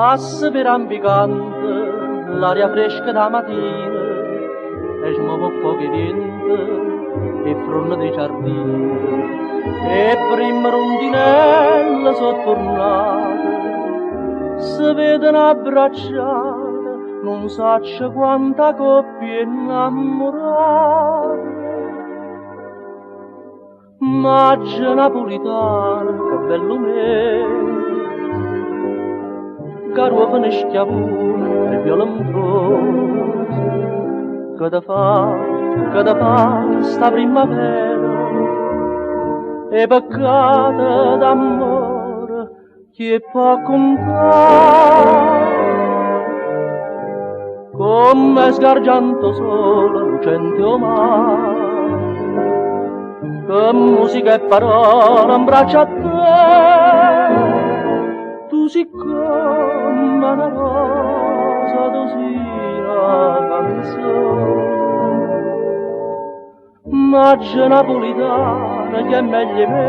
Passa pe' rampicante l'aria fresca d' 'a matina e smove 'o ppoco 'e viento 'e ffronne d' 'e ciardine. E primme rundinelle so' turnate, se vedono abbracciate, nun saccio quanta coppie 'e 'nnammurate. Maggio napulitano, che bellu mese, Garuofano e schiavune e viole 'nfrose, che te fa, che te fa sta primmavera, 'E peccate d'ammore chi 'e pò cuntà? Comm'è sgargiante 'o sole, lucente 'o mare, che musica e parole 'mbraccio a te. Tu si comm' a na rosa, tu si na canzone. Maggio napulitano, chi è meglio 'e me?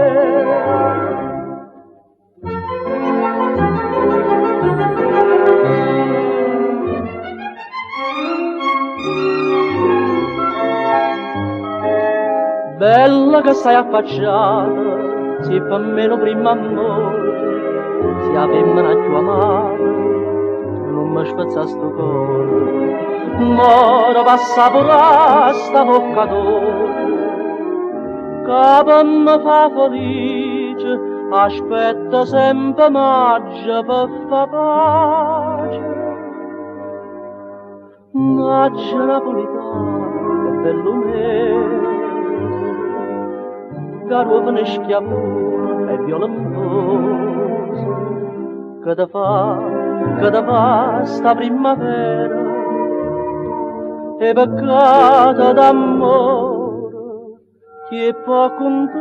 Bella che stai affacciata, si pe me nu primmo ammore, si 'a femmena cchiù amata, nun me spezzà stu core. Moro p'assapurà sta vocca doce, ca pe me fa felice aspetta sempe maggio pe fa pace. Maggio napulitano, che bellu mese, garuofano e schiavone e viole 'nfose, che te fa, che te fa sta primmavera, 'E peccate d'ammore chi 'e pò cuntà?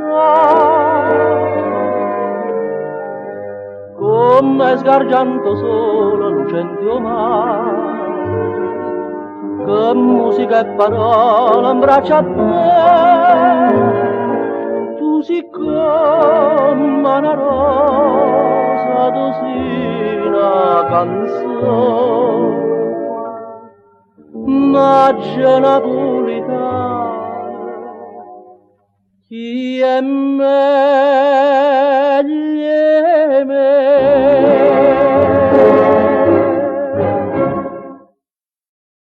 Comm'è sgargiante 'o sole, lucente 'o mare, che musica e parole 'mbraccio a te. Tu si comm'a na rosa, tu si na canzone. Maggio napulitano, chi è meglio?